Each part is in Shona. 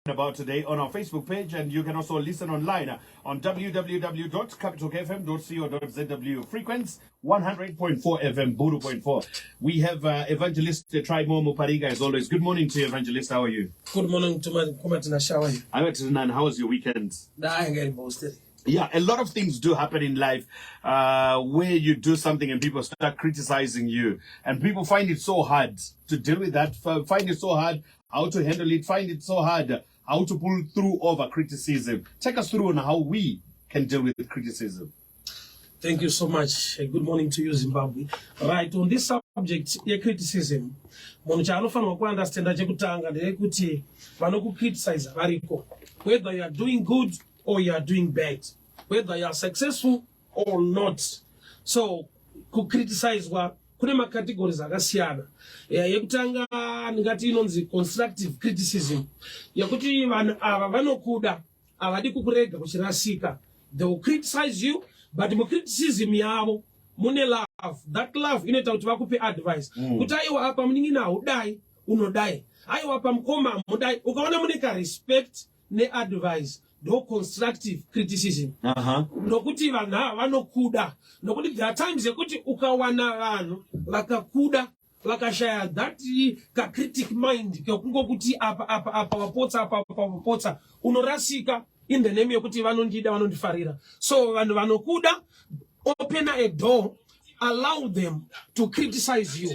About today on our Facebook page, and you can also listen online on www.capitalfm.co.zw. Frequency 100.4 FM, Buru.4. We have Evangelist Trymore Mupariga as always. Good morning to you, Evangelist. How are you? Good morning to my Kumatina. How are you? I'm excellent. How was your weekend? Dying posted. Yeah, a lot of things do happen in life where you do something and people start criticizing you, and people find it so hard to deal with that, find it so hard how to handle it, find it so hard how to pull through over criticism. Take us through on how we can deal with criticism. Thank you so much. Good morning to you, Zimbabwe. Right, on this subject yecriticism, munhu chaanofanirwa kuunderstanda chekutanga ndeyekuti vanokukriticize variko, whether you are doing good or you are doing bad, whether you are successful or not. So kucriticizwa kune macategories akasiyana. Yekutanga ndingati inonzi constructive criticism, yekuti vanhu ava vanokuda, havadi kukurega kuchirasika. They will criticize you, but mucriticism yavo mune love. That love inoita kuti vakupe advice kuti aiwa, apa munin'ina haudai, unodai, aiwa, apa mukoma hamudai. Ukaona mune karespect neadvice, ndo constructive criticism, nokuti vanhu ava vanokuda. Nokuti there are times yekuti ukawana vanhu vakakuda vakashaya that kacritic mind kekungokuti apa, apa, apa wapotsa, apa, apa wapotsa, unorasika in the name yekuti vanondida, vanondifarira. So vanhu vanokuda, open a door, allow them to criticize you.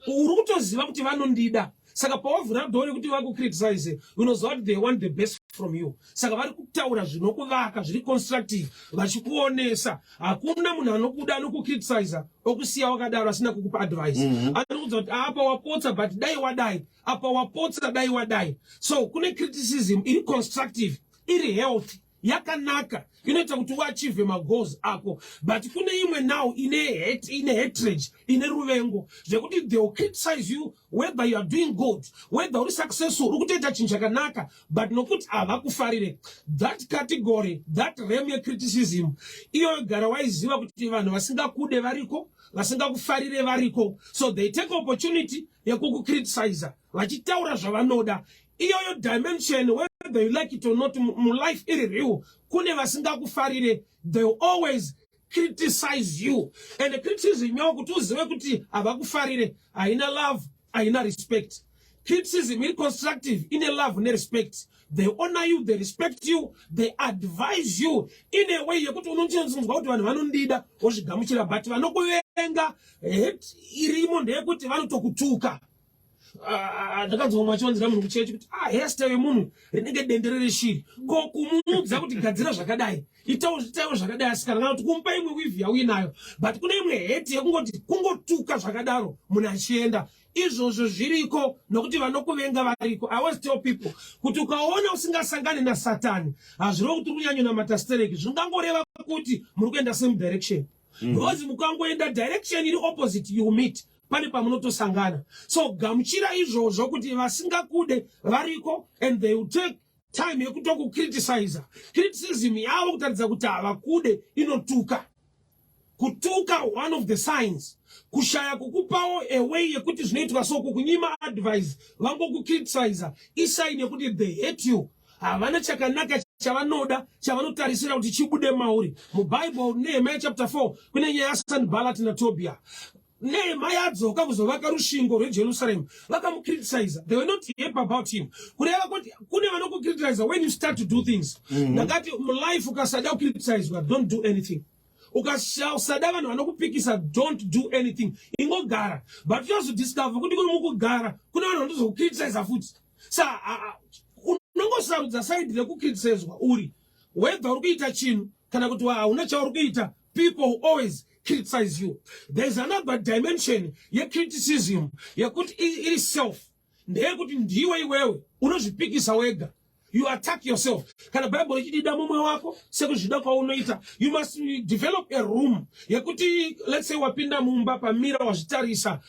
Uri kutoziva kuti vanondida, saka pawavhura door rekuti vakucriticize, unoziva kuti they want the best from you. Saka vari kutaura zvinokuvaka, zviri constructive, vachikuonesa. Hakuna munhu anokuda anokucriticiza okusiya wakadaro asina kukupa advice. Anokuudza kuti apa wapotsa, but dai wadai, apa wapotsa, dai wadai. So kune criticism iri constructive, iri healthy, yakanaka, inoita kuti uachieve magoals ako. But kune imwe now ine hate, ine hatred, ine ruvengo, zvekuti they will criticize you whether you are doing good, whether uri successful, uri kutoita chinhu chakanaka, but nokuti havakufarire. That category, that realm yecriticism iyoyo, gara waiziva kuti vanhu vasingakude variko, vasingakufarire variko. So they take opportunity yekukucriticiza vachitaura zvavanoda. Iyoyo dimension, whether you like it or not, mulife iri real, kune vasingakufarire. They will always criticize you, and criticism yavo, kuti uzive kuti havakufarire, haina love, haina respect. Criticism iri constructive ine love nerespect. They honor you, they respect you, they advise you in a way yekuti unonzwa kuti vanhu vanondida, wozvigamuchira. But vanokuvenga, hate irimo ndeyekuti vanotokutuka. Ah, ndakanzwa mumwe achiwanzira munhu kuchechi kuti ah, hairstyle yemunhu rinenge dendere reshiri. Ko kumuudza kuti gadzira zvakadai, itawo, itawo zvakadai, asikana, kana kuti kumupa imwe weave yauinayo. But kune imwe hate yekungoti kungotuka zvakadaro munhu achienda. Izvozvo zviriko nokuti vanokuvenga variko. I always tell people kuti ukaona usingasangani nasatani, hazvireva kuti uri kunyanyonamata stereki, zvingangoreva kuti muri kuenda same direction, because mukangoenda direction iri opposite, you meet pane pamunotosangana. So gamuchira izvozvo kuti vasingakude variko, and they will take time yekutokukriticiza. Criticism yavo kutaridza kuti havakude inotuka. Kutuka, one of the signs, kushaya kukupawo a way yekuti zvinoitwa so, kukunyima advice, vangokukriticiza, isign yekuti they hate you. Havana chakanaka chavanoda, chavanotarisira kuti chibude mauri. Mubhaibheri, Nehemiah chapter 4, kune nyaya yaSanballat naTobia. Nehemiah adzoka kuzovaka rusvingo rweJerusarema, vakamukriticiza. They were not happy about him. Kureva kuti kune vanokukriticiza when you start to do things. Ndakati mulife ukasada kukriticizwa, don't do anything. Ukasada vanhu vanokupikisa, don't do anything, ingogara. But uchazodiscover kuti kuri mukugara kune vanhu vanotozokukriticiza futi. Sa unongosarudza side rekucriticizwa uri, whether uri kuita chinhu kana kuti hauna chauri kuita, people will always criticize you. There's another dimension yecriticism yekuti iri self, ndeyekuti ndiwe iwewe unozvipikisa wega. You attack yourself. Kana Bhaibheri ichidida mumwe wako sekuzvida kwaunoita, you must develop a room yekuti, let's say wapinda mumba pamira, wazvitarisa,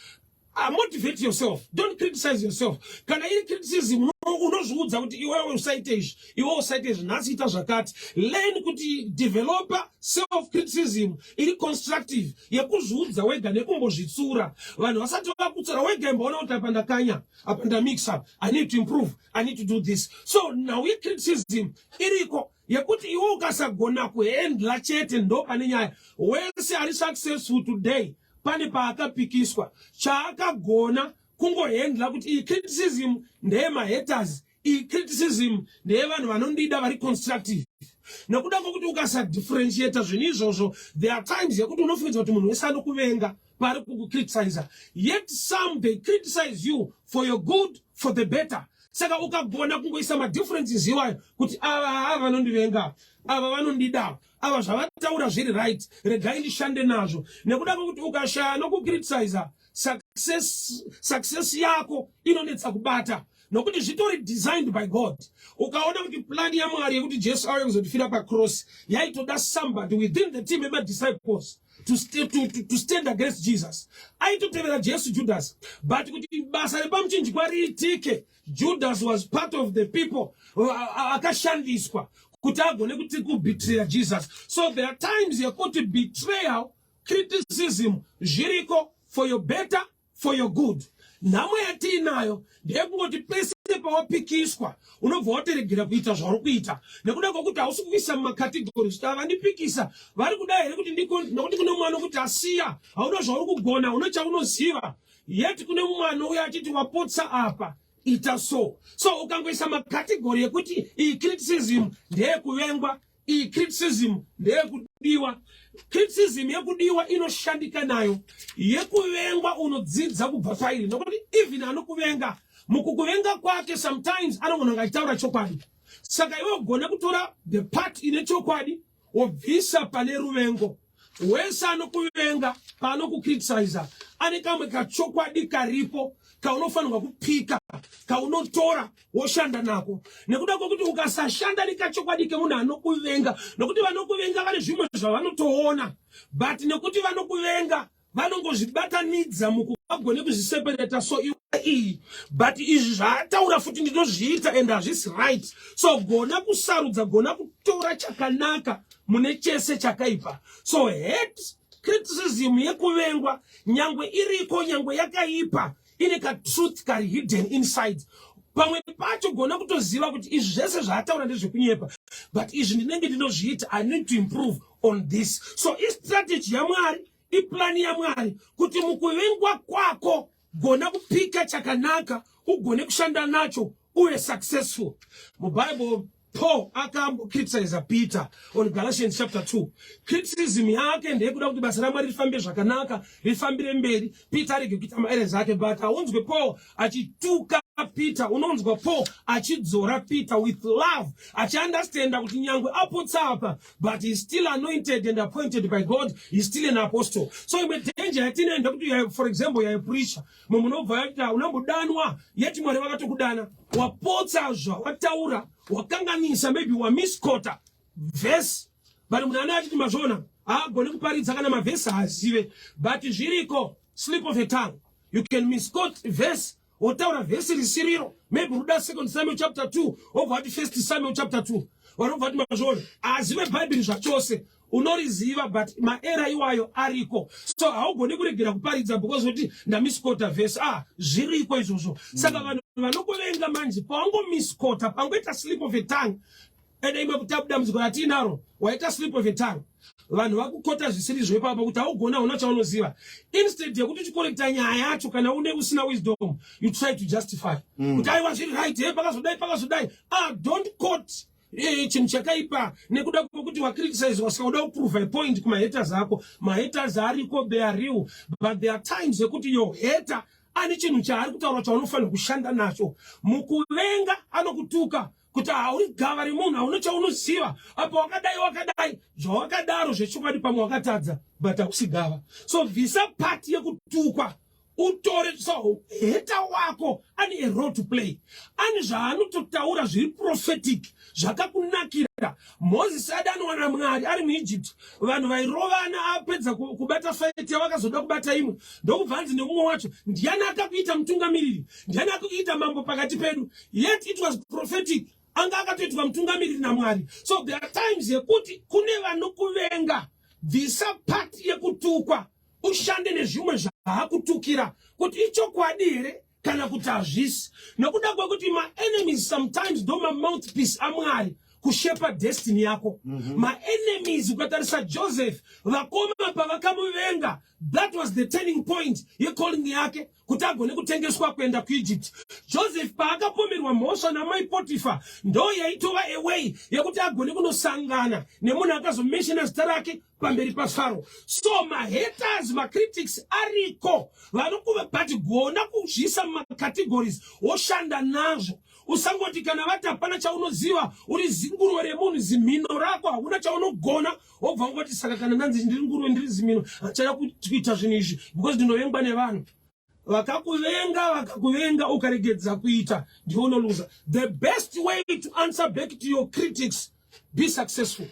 motivate yourself, don't criticize yourself. Kana iri criticism, unoona Unozviudza kuti iwewe usaite izvi, iwe usaite izvi, nhasi ita zvakati. Learn kuti developa self criticism iri constructive, yekuzviudza wega nekumbozvitsura. Vanhu vasati vakutsura, wega imboona kuti apa ndakanya, apa ndamix up, I need to improve, I need to do this. So nhau yecriticism iriko yekuti iwe ukasagona kuhandla chete, ndo pane nyaya. Wese ari successful today pane paakapikiswa. Chaakagona kungohandla kuti iyi criticism ndeyemahaters, iyi criticism ndeyevanhu vanondida vari constructive. Nekuda kwokuti ukasadifferentiata zvinhu izvozvo, there are times yekuti unofungidzwa kuti munhu wese anokuvenga pari kukucriticiza, yet some, they criticize you for your good, for the better. Saka ukagona kungoisa madifferences iwayo kuti ava ava vanondivenga, ava vanondida, ava zvavataura zviri right, regai ndishande nazvo. Nekuda kwokuti ukashaya nokucriticiza, success yako inonetsa kubata, nokuti zvitori designed by God. Ukaona kuti plan yaMwari yekuti Jesu auye kuzotifira pacross yaitoda somebody within the team yemadisciples to stand against Jesus. Aitotevera Jesu, Judas, but kuti basa repamuchinjikwa riitike, Judas was part of the people akashandiswa kuti agone kuti kubetraya Jesus. So there are times yekuti betrayal, criticism zviriko for your better, for your good. Nhamo yatiinayo ndeyekungoti pese pawapikiswa unobva watoregera kuita zvauri kuita, nekuda kwokuti hausi kuisa mumacategories kuti ava ndipikisa vari kuda here kuti nokuti kune mwana kuti asiya hauna zvauri kugona, una chaunoziva, yet kune mumwe anouya achiti wapotsa apa, ita so. So ukangoisa macategory ekuti iyi criticism ndeyekuvengwa, iyi criticism ndeyekudiwa, criticism yekudiwa inoshandika nayo, yekuvengwa unodzidza kubva pairi, nokuti even anokuvenga, mukukuvenga kwake sometimes anogona kunge achitaura chokwadi. Saka iwe ugone kutora the part ine chokwadi, wobvisa pane ruvengo. Wese anokuvenga, paanokukriticiza, ane kamwe kachokwadi karipo kaunofanirwa kupika, kaunotora woshanda nako. Nekuda kwekuti ukasashanda nekachokwadi kemunhu anokuvenga, nokuti vanokuvenga vane zvimwe zvavanotoona, but nekuti vanokuvenga vanongozvibatanidza mukuvagone kuzviseparata. So iwe iyi, but izvi zvaataura futi ndinozviita and hazvisi right. So gona kusarudza, gona kutora chakanaka mune chese chakaipa. So hate criticism yekuvengwa, nyangwe iriko, nyangwe yakaipa, ine katruth kari hidden inside. Pamwe pacho gona kutoziva kuti izvi zvese zvaataura ndezvekunyepa, but izvi ndinenge ndinozviita, I need to improve on this. So istrategy yaMwari, iplani yaMwari kuti mukuvengwa kwako gona kupika chakanaka, ugone kushanda nacho, uve successful. Mubible Paul akambocriticiza Peter on Galatians chapter 2. Criticism yake ndeyekuda kuti basa raMwari rifambe zvakanaka, rifambire mberi, Peter arege kuita maerrors ake. But haunzwe Paul achituka Peter, unonzwa Paul achidzora Peter with love, achiunderstanda kuti nyangwe apotsa apa, but he is still anointed and appointed by God, he is still an apostle. So imwe danger yatinayo ndekuti, for example, yaipreacher mumwe munobva yaita unambodanwa, yeti Mwari vakatokudana, wapotsa zvawataura, wakanganisa, maybe wamisquota verse, but munhu ane achiti mazvona haagoni kuparidza kana mavhesi haazive. But zviriko, slip of a tongue, you can misquote verse, wotaura vhesi risiriro. Maybe ruda Second Samuel chapter 2, wobva wati First Samuel chapter 2. Vanobva vati mazvona azive Bhaibheri zvachose. Unoriziva, but maerror iwayo ariko. So haugoni kuregera kuparidza because kuti ndamisquota vhesi. Ah, zviriko izvozvo. Saka vanhu vanokuvenga manje, pawangomisquota, pangoita slip of a tongue, ende imwe dambudziko ratiinaro, waita slip of a tongue, vanhu vakuquota zvisirizvo ipapo kuti haugona, hauna chaunoziva. Instead yekuti uchicorrecta nyaya yacho, kana une usina wisdom, you try to justify kuti aiwa, zviri right, he pakazodai, pakazodai. Ah, don't quote chinhu chakaipa nekuda kwekuti wacriticizwa, saka uda kuprova a point kumahaters ako. Mahaters ariko, they are real, but there are times yekuti your hater ane chinhu chaari kutaura chaunofanira kushanda nacho. Mukuvenga anokutuka kuti hauri gava remunhu, hauna chaunoziva, apa wakadai, wakadai, zvawakadaro zvechokwadi, pamwe wakatadza, but hausi gava. So bvisa part yekutukwa, utore. So hater wako ane a role to play, ane zvaanototaura zviri prophetic zvakakunakira. Zvinoitika Mozisi adanwa naMwari ari muEgypt, vanhu vairovana, apedza kubata fight yavakazoda kubata imwe, ndokubva anzi nemumwe wacho, "Ndiani akakuita mutungamiriri? Ndiani akakuita mambo pakati pedu?" Yet it was prophetic, anga akatoitwa mutungamiriri naMwari. So there are times yekuti kune vanokuvenga. Bvisa part yekutukwa, ushande nezvimwe zvaakutukira, kuti ichokwadi here kana kuti hazvisi, nekuda kwekuti maenemies sometimes ndo mamouthpiece aMwari kushepa destiny yako. Maenemies, ukatarisa Joseph, vakoma pavakamuvenga, that was the turning point yecalling yake kuti agone kutengeswa kuenda kuEgypt. Joseph paakapomerwa mhosva namai Potifa, ndo yaitova a way yekuti agone kunosangana nemunhu akazomentiona zita rake pamberi paFaro. So mahaters, macritics ariko vanokuva, but gona kuzviisa mumacategories, woshanda nazvo. Usangoti kana vati hapana chaunoziva, uri zinguruve remunhu, zimhino rako, hauna chaunogona, wobva ungoti, "Saka kana ndanzi ndiri nguruve, ndiri zimhino, handichada kuita zvinhu izvi because ndinovengwa nevanhu." Vakakuvenga, vakakuvenga, ukaregedza kuita, ndiwe unoluza. The best way to answer back to your critics, be successful.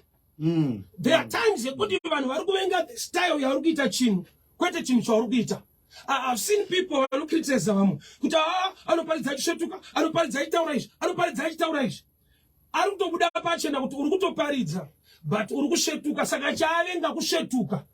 There are times yekuti vanhu vari kuvenga the style yauri kuita chinhu, kwete chinhu chauri kuita. I've seen people vanocriticize vamwe kuti aa, anoparidza achisvetuka, anoparidza achitaura izvi, anoparidza achitaura izvi. Ari kutobuda pachena kuti uri kutoparidza, but uri kusvetuka, saka chaavenga kusvetuka.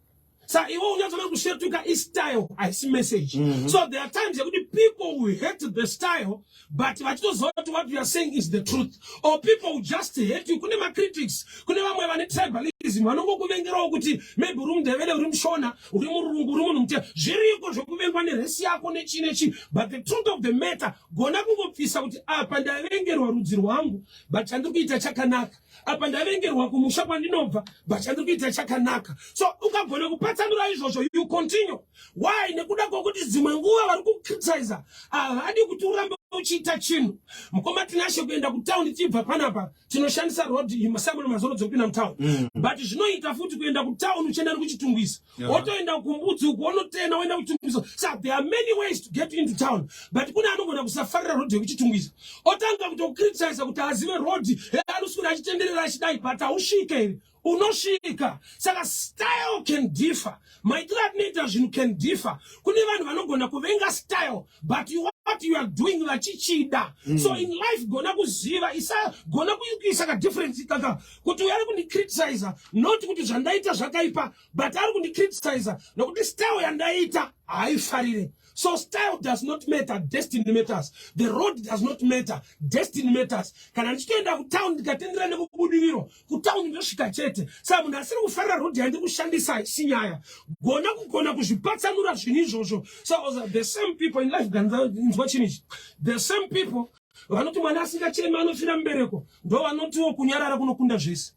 Sa iwe unyatsona kusvetuka istyle, haisi message. So there are times yekuti people will hate the style, but vachitoziva kuti what you are saying is the truth, or people will just hate you. Kune macritics, kune vamwe vane tribalism, vanongokuvengerawo kuti maybe uri muNdevele, uri muShona, uri murungu, uri munhu mutema. Zviriko zvekuvengwa nerace yako nechii nechii, but the truth of the matter, gona kungobvisa kuti apa ndavengerwa rudzi rwangu, but chandiri kuita chakanaka. Apa ndavengerwa kumusha kwandinobva, but chandiri kuita chakanaka. So ukagona kupatsanura izvozvo, you continue. Why? Nekuda kwokuti dzimwe nguva vari kucriticiza havadi kuti urambe uchiita chinhu. Mukoma Tinashe, kuenda kutaundi tibva panapa, tinoshandisa road Samuel Mazoro dzekupinda mutauni, but zvinoita futi kuenda kutauni uchienda nekuChitungwiza, wotoenda kuMbudzi uku, wonotena woenda kuChitungwiza. So there are many ways to get into town, but kune anogona kusafarira road yekuChitungwiza, otanga kutocriticiza kuti azive road, anoswera achitenderera achidai, but hausvike here? Unosvika. Saka style can differ, maitiro atinoita zvinhu can differ. Kune vanhu vanogona kuvenga style, but what you are doing vachichida. So in life gona kuziva, isa gona kuisa kadifference kaka kuti uyu ari kundicriticiza not kuti zvandaita zvakaipa, but ari kundicriticiza nokuti style yandaita haaifarire. So style does not matter, destiny matters. The road does not matter, destiny matters. Kana ndichitoenda kutown, ndikatendera nekubudiriro, kutown ndosvika chete. Saka munhu asiri kufarira road yandiri kushandisa haisi nyaya. Gona kugona kuzvipatsanura zvinhu izvozvo. So the same people in life, nzwa chinhu ichi, the same people vanoti mwana asingachemi anofira mubereko, ndo vanotiwo kunyarara kunokunda zvese.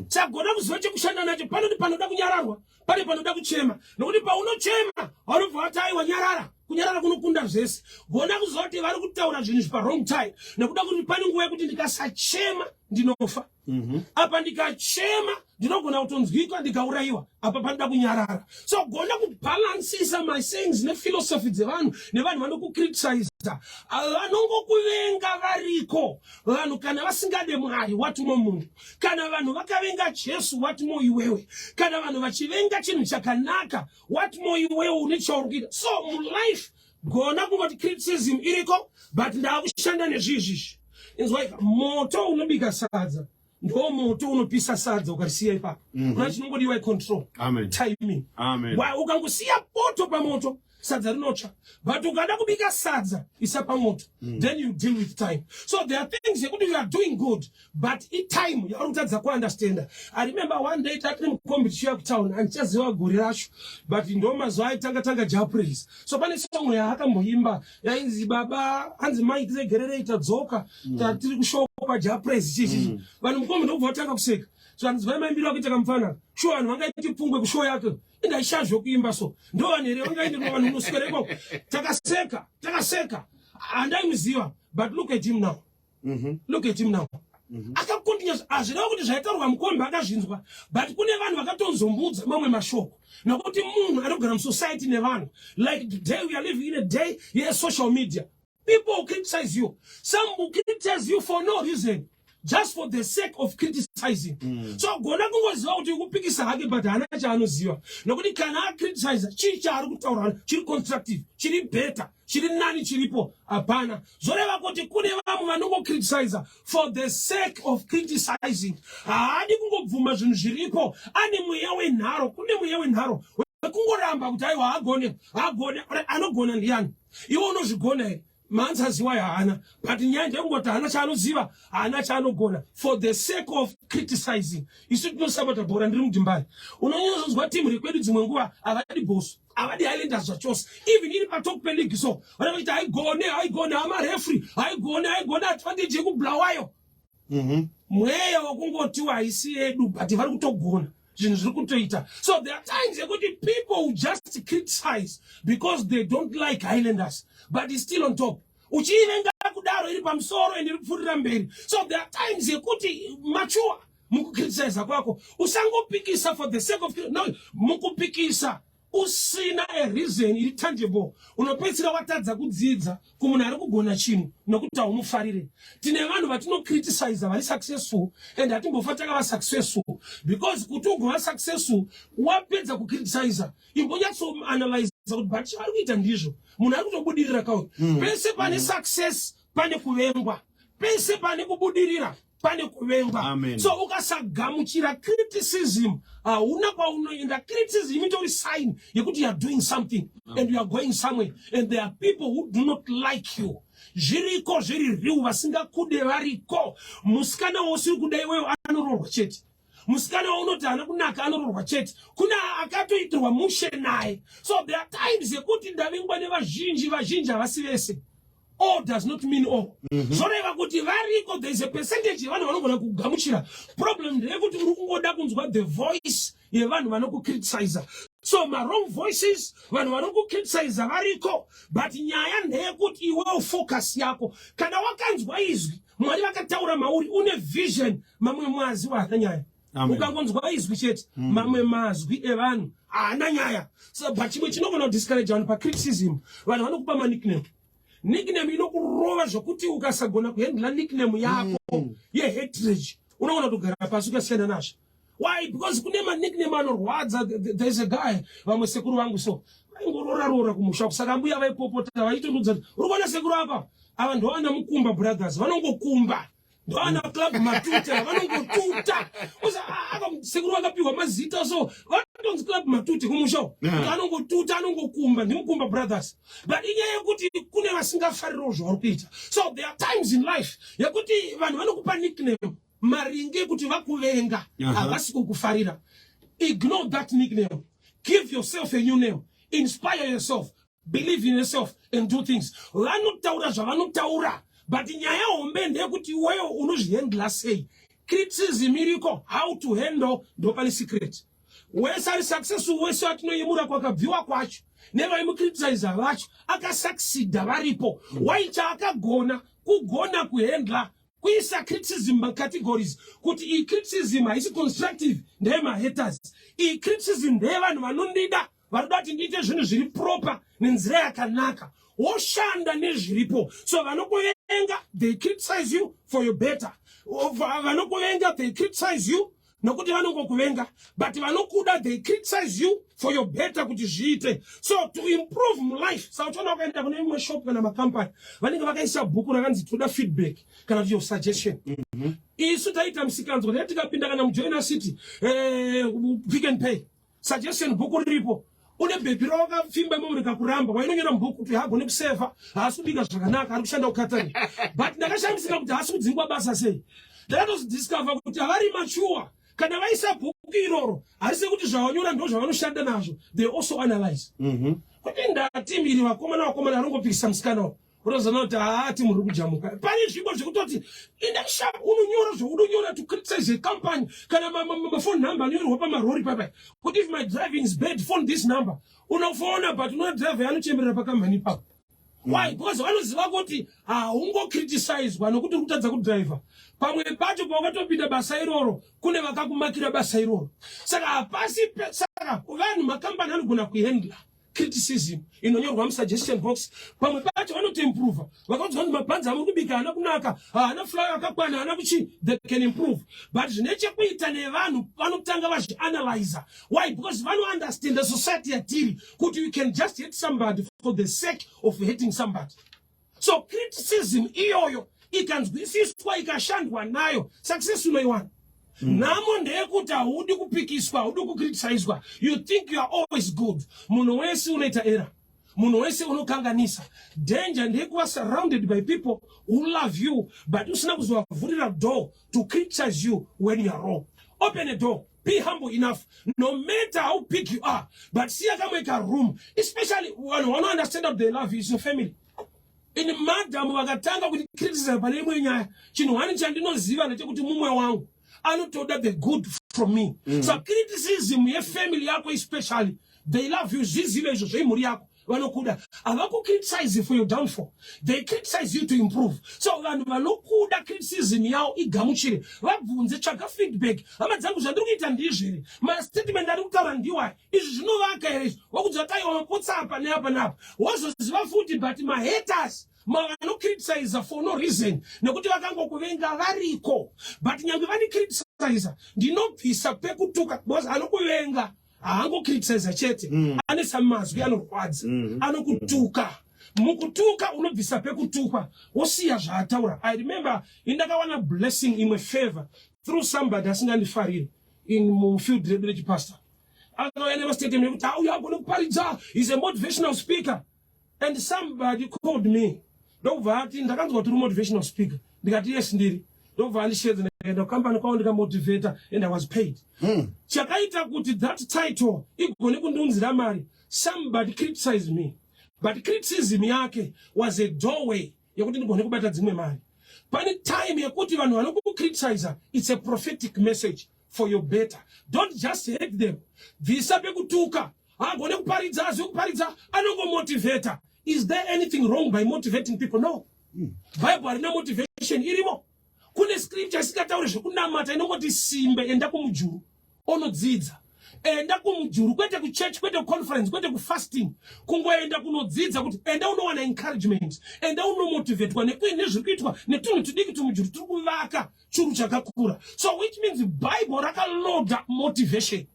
Chagona kuziva chekushanda nacho. Panoti panoda kunyararwa, pane panoda kuchema, nokuti paunochema vanobva vati, "Aiwa, nyarara, kunyarara kunokunda zvese." Gona kuziva kuti vari kutaura zvinhu zvi pawrong time, nekuda kuti pane nguva yekuti ndikasachema ndinofa. Apa ndikachema ndinogona kutonzwikwa ndikaurayiwa. Apa panoda kunyarara. So gona kubhalansisa my sayings nephilosophy dzevanhu nevanhu vanokucriticiza. Vanongokuvenga variko vanhu. Kana vasingade Mwari, watimo munhu. Kana vanhu vakavenga Jesu, watimo iwewe. Kana vanhu vachivenga chinhu chakanaka, watimo iwewe une chauri kuita. So mulife gona kungoti criticism iriko, but ndaakushanda nezvizvizvi. Inzwaika, moto unobika sadza ndo moto unopisa sadza ukarisiya ipapo. Una chinongodiwa icontrol, Amen. timing. Amen. Ukangosiya poto pamoto, sadza rinotsva, but ukada kubika sadza, isa pamoto, then you deal with time. So there are things yekuti you are doing good, but itime yauri kutadza kuunderstanda. I remember one day tatiri mukombi tichiuya kutown, handichaziva gore racho, but ndo mazuva aitanga tanga Jah Prayzah. So pane song yaakamboimba yainzi, "Baba," hanzi, "Mai tiregererei, tadzoka, tatiri kushopa Jah Prayzah," chichichi. Vanhu mukombi ndokubva vatanga kuseka. So hanzi, "Vai maimbiro akuita kamufana, shuwa vanhu vangaiti pfungwe kushow yake, indaisha zvokuimba." So ndo vanhu here vangaende vanhu unoswera ikoko? Takaseka, takaseka, handaimuziva, but look at him now. Look at him now. Akakontinya. Hazvireva kuti zvaitaurwa mukombi akazvinzwa, but kune vanhu vakatonzombudza mamwe mashoko, nokuti munhu anogara musociety nevanhu. Like today we are living in a day yesocial media. People will criticize you. Some will criticize you for no reason. just for the sake of criticizing. So gona kungoziva kuti kupikisa hake, but haana chaanoziva, nokuti kana acriticize, chii chaari kutaura chiri constructive, chiri better, chiri nani? Chiripo hapana. Zvoreva kuti kune vamwe vanongocriticiza for the sake of criticizing. Haadi kungobvuma zvinhu zviripo, ane mweya wenharo. Kune mweya wenharo wekungoramba kuti aiwa, haagone, haagone. Anogona ndiani? Iwe unozvigona here? Maanswers iwayo haana, but nyaya ndeyekungoti haana chaanoziva, haana chaanogona, for the sake of criticizing. Isu tinosapota bhora, ndiri muDimbare. Unonyatsoonzwa timu rekwedu, dzimwe nguva havadi Bosso, havadi Highlanders zvachose, even iri patop peleague. So vanenge vachiti haigone, haigone, hamarefri haigone, haigone, advantage yekuBulawayo. Mweya wekungotiwa haisi yedu, but vari kutogona zvinhu zviri kutoita. So there are times yekuti people will just criticize because they don't like Highlanders, but is still on top. Uchiivenga kudaro, iri pamusoro ende iri kupfuurira mberi. So there are times yekuti mature mukukriticiza kwako. Usangopikisa for the sake of, no. Mukupikisa usina a reason iri tangible, unopedzisira watadza kudzidza kumunhu ari kugona chinhu nokuti haumufarire. Tine vanhu vatinocriticiza vari successful, and hatimbofa takava successful, because kuti ugova successful, wapedza kucriticiza, imbonyatsoanalyza kuti but chaari kuita ndizvo, munhu ari kutobudirira kauyu. Pese pane success pane kuvengwa, pese pane kubudirira pane kuvengwa. Amen. So ukasagamuchira criticism, hauna kwaunoenda. Criticism itori sign yekuti you are doing something and you are going somewhere, and there are people who do not like you. Zviriko, zviri real, vasingakude variko. Musikana wausiri kuda iweyo anoroorwa chete. Musikana waunoti haana kunaka anoroorwa chete. Kuna akatoitirwa mushe naye. So there are times yekuti ndavengwa nevazhinji. Vazhinji havasi vese. All does not mean all. Zvoreva kuti variko, there is a percentage yevanhu vanogona kugamuchira. Problem ndeyekuti uri kungoda kunzwa the voice yevanhu vanokukriticiza. So mawrong voices, vanhu vanokukriticiza variko, but nyaya ndeyekuti iwewo focus yako, kana wakanzwa izwi, Mwari vakataura mauri, une vision, mamwe mazwi haana nyaya. Amen. Ukangonzwa izwi chete, mamwe mazwi evanhu haana nyaya. So but chimwe chinogona kudiscourage vanhu pacriticism, vanhu vanokupa manickname. Nickname inokurova zvokuti ukasagona kuhandla nickname yako yehatred, unogona kutogara pasi ukasiyana nazvo. Why? Because kune manickname anorwadza. There is a guy, vamwe sekuru vangu, so vaingorora rora kumusha. Saka mbuya vaipopota vaitonudza kuti uri kuona sekuru apa, ava ndovana Mukumba Brothers, vanongokumba, ndovana Club Matute, vanongotuta. Sekuru vakapiwa mazita, so vatonzi Club Matute kumusha uko. Kuti anongotuta, anongokumba, ndiMukumba Brothers. But inyaya yekuti kune vasingafaririwo zvauri kuita. So there are times in life yekuti vanhu vanokupa nickname maringe kuti vakuvenga, havasi kukufarira. Ignore that nickname. Give yourself a new name. Inspire yourself, believe in yourself and do things. Vanotaura zvavanotaura, but nyaya hombe ndeyekuti iweyo unozvihandla sei. Criticism iriko, how to handle ndo pane secret. Wese ari successful, wese atinoyemura kwakabviwa kwacho nevaimukriticiza vacho, akasucceeda varipo. Why? Chaakagona kugona kuhandla, kuisa criticism macategories, kuti iyi criticism haisi constructive, ndeyemahaters, iyi criticism ndeyevanhu vanondida, varikuda kuti ndiite zvinhu zviri proper nenzira yakanaka, woshanda nezviripo. So vanokuvenga, they criticize you for your better. Vanokuvenga, they criticize you nokuti vanongokuvenga, but vanokuda, they criticize you for your better, kuti zviite so to improve mulife. Saka uchiona ukaenda kune imwe shop kana makampani, vanenge vakaisa bhuku rakanzi "Toda feedback" kana kuti "Your suggestion". Isu taita musikanzwa tati tikapinda kana muJoina City, Pick and Pay, suggestion bhuku riripo. Une bhebhi rawakapfimba imomo, rikakuramba, wainonyora mubhuku kuti haagone kusevha, haasi kubika zvakanaka, ari kushanda kukatari. But ndakashamisika kuti haasi kudzingwa basa sei. Ndakatozidiscover kuti havari mature. Kana vaisa bhuku iroro, harisi kuti zvavanyora ndo zvavanoshanda nazvo. They also analyze kuti ndati miri vakomana, vakomana arongopikisa musikana uyu, unozoona kuti haati muri kujamuka. Pane zvimbo zvekutoti enda sha unonyora zvaunonyora to criticize a company, kana mafone number anonyorwa pamarori papa kuti "If my driving is bad, phone this number." Unofona, but unoona driver yanochemberera pakambani ipapo. Why? Because vanoziva kuti haungocriticizwa nokuti uri kutadza kudhiraivha. Pamwe pacho pawakatopinda basa iroro, kune vakakumakira basa iroro. Saka hapasi, saka vanhu, makambani anogona kuhandla. Criticism inonyorwa musuggestion box, pamwe pacho vanotoimprova. Vakaudzwa kuti mabhanzi amuri kubika haana kunaka, haana flour yakakwana, haana kuchi, they can improve. But zvine chekuita nevanhu vanotanga vazvianalyza. Why? Because vanounderstand the society yatiri, kuti you can just hate somebody for the sake of hating somebody. So criticism iyoyo ikanzwisiswa, ikashandwa nayo, success unoiwana. Nhamo ndeyekuti haudi kupikiswa, haudi kucriticizwa. You think you are always good. Munhu wese unoita error, munhu wese unokanganisa. Danger ndeyekuva surrounded by people who love you, but usina kuzovavhurira door to criticize you when you are wrong. Open a door, be humble enough, no matter how big you are, but siya kamwe karoom, especially vanhu vanounderstand that they love you is your family. Ini madhamu vakatanga kuti criticize pane imwe nyaya, chinhu one chandinoziva ndechekuti mumwe wangu anotoda the good from me. So criticism yefamily yako especially, they love you. Zvizive izvo zveimhuri yako, vanokuda. Havakucriticize for your downfall, they criticize you to improve. So vanhu vanokuda, criticism yavo igamuchire, vabvunze, tsvaga feedback. Hama dzangu, zvandiri kuita ndizvo here? Mastatement ari kutaura ndiwai? Izvi zvinovaka here izvi? Wakudza taiwa mapotsa apa neapa neapa, wozoziva futi. But mahaters, vanocriticiza for no reason, nekuti vakangokuvenga, variko. But nyange vanicriticiza, ndinobvisa pekutuka, because anokuvenga haangocriticiza chete. Ane samazwi anorwadza, anokutuka. Mukutuka unobvisa pekutukwa, wosiya zvaataura. I remember indakawana blessing, imwe favor, through somebody asingandifariri in mufield redu rechipastor. Akauya nemastatement ekuti auya agone kuparidza, is a motivational speaker. And somebody called me, ndokubva ati, "Ndakanzwa kuti uri motivational speaker." Ndikati, "Yes, ndiri." Ndokubva andishedza, ndikaenda kukambani kwavo, ndikamotivata, and I was paid. Chakaita kuti that title igone kundiunzira mari, somebody criticized me, but criticism yake was a doorway yekuti ndigone kubata dzimwe mari. Pane time yekuti vanhu vanokucriticiza, it's a prophetic message for your better. Don't just hate them. Bvisa pekutuka. Haagone kuparidza, azive kuparidza, anongomotivata. Is there anything wrong by motivating people? No. Bible harina motivation irimo. Kune scripture isingatauri zvekunamata, inongoti simbe, enda kumujuru onodzidza. Enda kumujuru, kwete kuchurch, kwete kuconference, kwete kufasting, kungoenda kunodzidza, kuti enda unowana encouragement, enda unomotivatwa nezviri kuitwa netunhu tudiki tumujuru turi kuvaka churu chakakura. So which means Bible rakaloada motivation.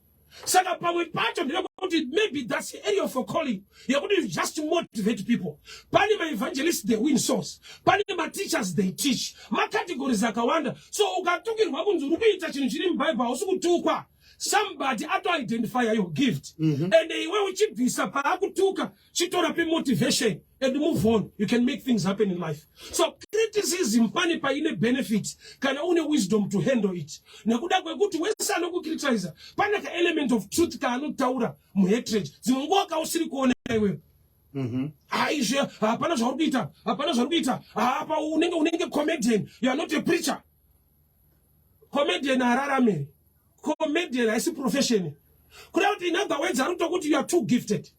Saka pamwe pacho ndinekuti maybe that's the area of a calling yekuti you just motivate people. Pane maevangelist, they win souls. Pane mateachers, they teach. Macategories akawanda. So ukatukirwa kunzi uri kuita chinhu chiri mubhaibheri, hausi kutukwa. Somebody atoidentify your gift, and iwe uchibvisa paakutuka, chitora pemotivation and move on. You can make things happen in life. So criticism pane paine benefit kana une wisdom to handle it, nekuda kwekuti wese anokukriticiza pane kaelement of truth kaanotaura muhatred, dzimwe nguva kausiri kuona iwewe. Haizve, hapana zvauri kuita, hapana zvauri kuita hapa. Unenge comedian, you are not a preacher. Comedian hararamiri, comedian haisi profession. Kuda kuti, in other words, ari kutokuti you are too gifted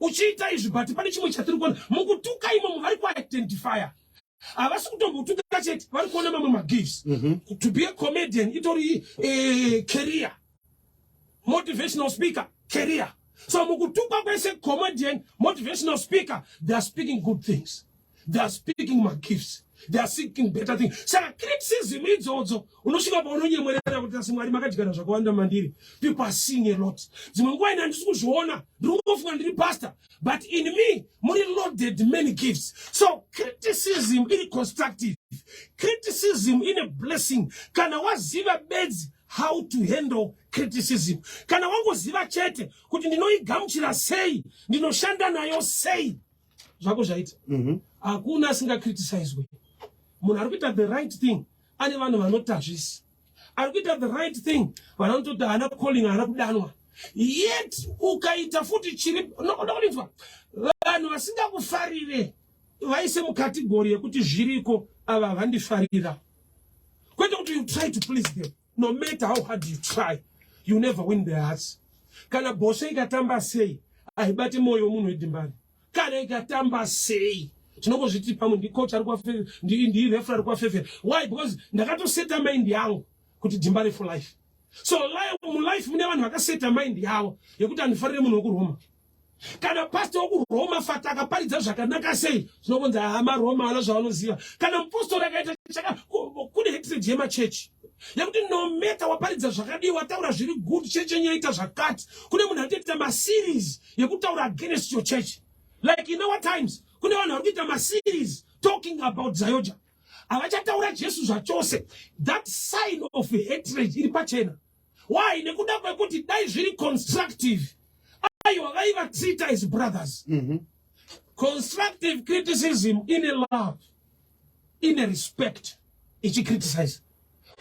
uchiita izvi, but pane chimwe chatiri kuona mukutuka imomo. Vari kuidentifya, havasi kutombotuka chete, vari kuona mamwe magifts. To be a comedian itori career, motivational speaker career. So mukutukwa kwese, comedian, motivational speaker, they are speaking good things, they are speaking magifts, they are seeking better things. Saka criticism idzodzo unosvika paunonyemwerera kuti, "Asi Mwari makadyara zvakawanda mandiri. People are seeing a lot." Dzimwe nguva ine handisi kuzviona, ndiri kungofunga ndiri pastor, but in me muri loaded many gifts. So criticism iri constructive, criticism ine blessing kana waziva bedzi how to handle criticism. Kana wangoziva chete kuti ndinoigamuchira sei, ndinoshanda nayo sei, zvako zvaita. Hakuna asingacriticizwe. Munhu ari kuita the right thing ane vanhu vanoti hazvisi. Ari kuita the right thing, vanhu vanototi haana calling, haana kudanwa. Yet ukaita futi chiri nokuda kuninzwa, vanhu vasingakufarire vaise mucategory yekuti zviriko, ava vandifarira, kwete kuti you try to please them. No matter how hard you try, you never win their hearts. Kana Bosso ikatamba sei, haibati mwoyo wemunhu weDembare. Kana ikatamba sei, tinongozviti pamwe ndicoach ari, ndireferee ari kuwafavour. Why? Because ndakatoseta mind yangu kuti DeMbare for life. So mulife mune vanhu vakaseta mind yavo yekuti handifarire munhu wekuRoma. Kana pastor wekuRoma fata akaparidza zvakanaka sei, zvinongonzi hama Roma ana zvavanoziva. Kana mupostori akaita chaka, kune hatred yemachechi yekuti no matter waparidza zvakadii, wataura zviri good, chechi yenyu yaita zvakati, kune munhu anotoita maseries yekutaura against your church. Like in our times kune vanhu vari kuita maseries talking about ZAOGA, havachataura Jesu zvachose. That sign of hatred iri pachena. Why? Nekuda kwekuti dai zviri constructive, aiwa, vaivatreata as brothers. Constructive criticism ine love, ine respect ichicriticize.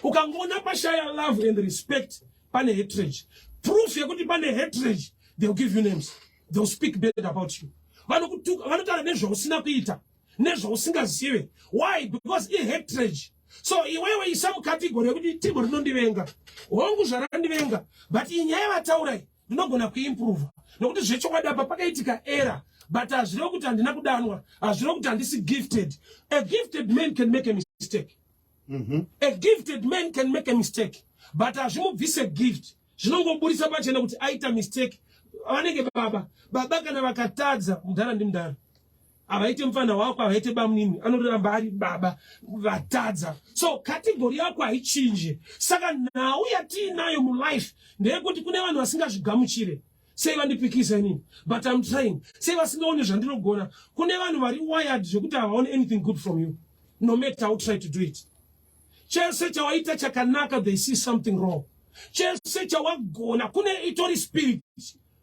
Ukangoona pashaya love and respect, pane hatred. Proof yekuti pane hatred, they'll give you names, they'll speak bad about you, vanokutuka, vanotaura nezvausina kuita, nezvausingazive. Why? Because ihatred. So iwewe isa mucategory yekuti team rinondivenga, hongu, zvarandivenga, but inyaya yavataurai ndinogona kuimprova, nokuti zvechokwadi apa pakaitika error, but hazvirevo kuti handina kudanwa, hazvirevo kuti handisi gifted. A gifted man can make a mistake. A gifted man can make a mistake, but hazvimubvise gift, zvinongoburisa pachena kuti aita mistake. Vanenge baba, baba kana vakatadza, mudhara ndimudhara, havaite mufana wako, havaite bamunini, anotoramba ari baba vatadza. So category yako haichinje. Saka nhau yatiinayo mulife ndeyekuti kune vanhu vasingazvigamuchire. Sei vandipikisa inini? But I'm trying. Sei vasingaoni zvandinogona? Kune vanhu vari wired zvekuti havaoni anything good from you, no matter how try to do it. Chese chawaita chakanaka, they see something wrong. Chese chawagona, kune itori spirit,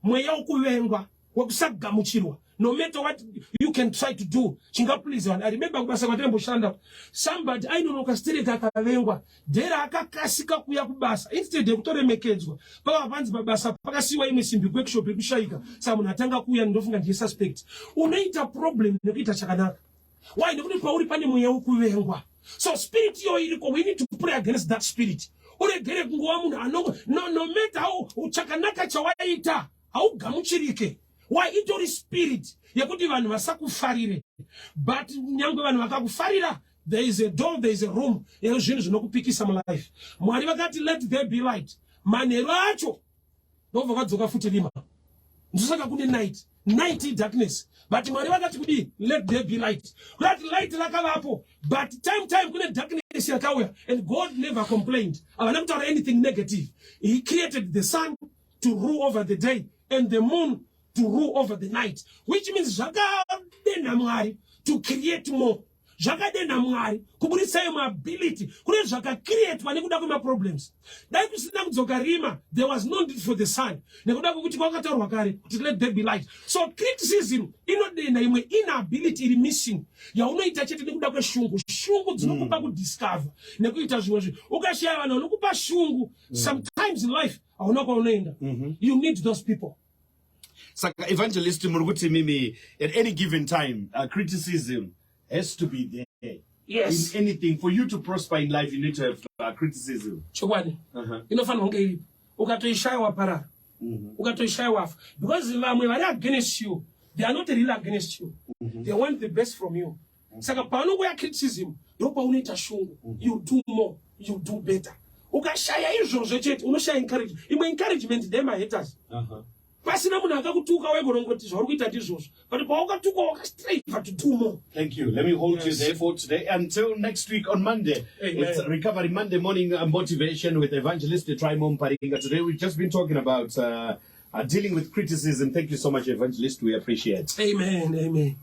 mweya wokuvengwa, wekusagamuchirwa. No matter what you can try to do chingaplease vanhu. I remember kubasa kwataimboshanda, somebody ainonoka stereka, akavengwa dhera, akakasika kuuya kubasa instead yekutoremekedzwa. Pava panzi pabasa pakasiyiwa imwe simbi workshop yekushayika, saka munhu atanga kuuya, ndofunga ndiye suspect. Unoita problem nekuita chakanaka. Why? Nekuti pauri pane mweya wekuvengwa. So spirit iyoyo iriko. We need to pray against that spirit. Uregere kungova munhu ano no matter how chakanaka chawaita, haugamuchirike. Why? Itori spirit yekuti vanhu vasakufarire. But nyange vanhu vakakufarira, there is a door, there is a room yezvinhu zvinokupikisa mulife. Mwari vakati, "Let there be light." Manheru acho ndobva vadzoka futi rima. Ndosaka kune night. Night, darkness. But Mwari vakati kudii? "Let there be light." Kuti light rakavapo, but time kune darkness yakauya, and God never complained. Havana kutaura anything negative. He created the sun to rule over the day and the moon to rule over the night, which means zvakadenha Mwari to create more, zvakadenha Mwari kuburisa imwe ability. Kune zvakacreatwa nekuda kwemaproblems. Dai kusina kudzoka rima, there was no need for the sun, nekuda kwekuti kwakataurwa kare kuti, "Let there be light." So criticism inodenha imwe inability iri missing yaunoita chete nekuda kweshungu. Shungu dzinokupa kudiscover nekuita zvimwe zvinhu. Ukashaya vanhu vanokupa shungu, sometimes in life hauna kwaunoenda. You need those people. Saka evangelist, muri kuti mimi at any given time criticism has to be there? Yes. In anything, for you to prosper in life, you need to have criticism. Chokwadi. Inofanirwa kunge iripo. Ukatoishayiwa, parara. Ukatoishayiwa, afa, because vamwe vari against you, they are not really against you, they want the best from you. Saka paunongoya criticism, ndo paunoita shungu, you do more, you do better. Ukashaya izvozvo chete, unoshaya encouragement. Imwe encouragement ndemahaters. Pasina munhu akakutuka, waigona zvauri kuita ndizvozvo, but pawakatukwa, wakastrive to do more. Thank you. Let me hold you there for today until next week on Monday. Amen. It's Recovery Monday Morning Motivation with Evangelist Trymore Muparinga. Today we've just been talking about dealing with criticism. Thank you so much, Evangelist. We appreciate. Amen, amen.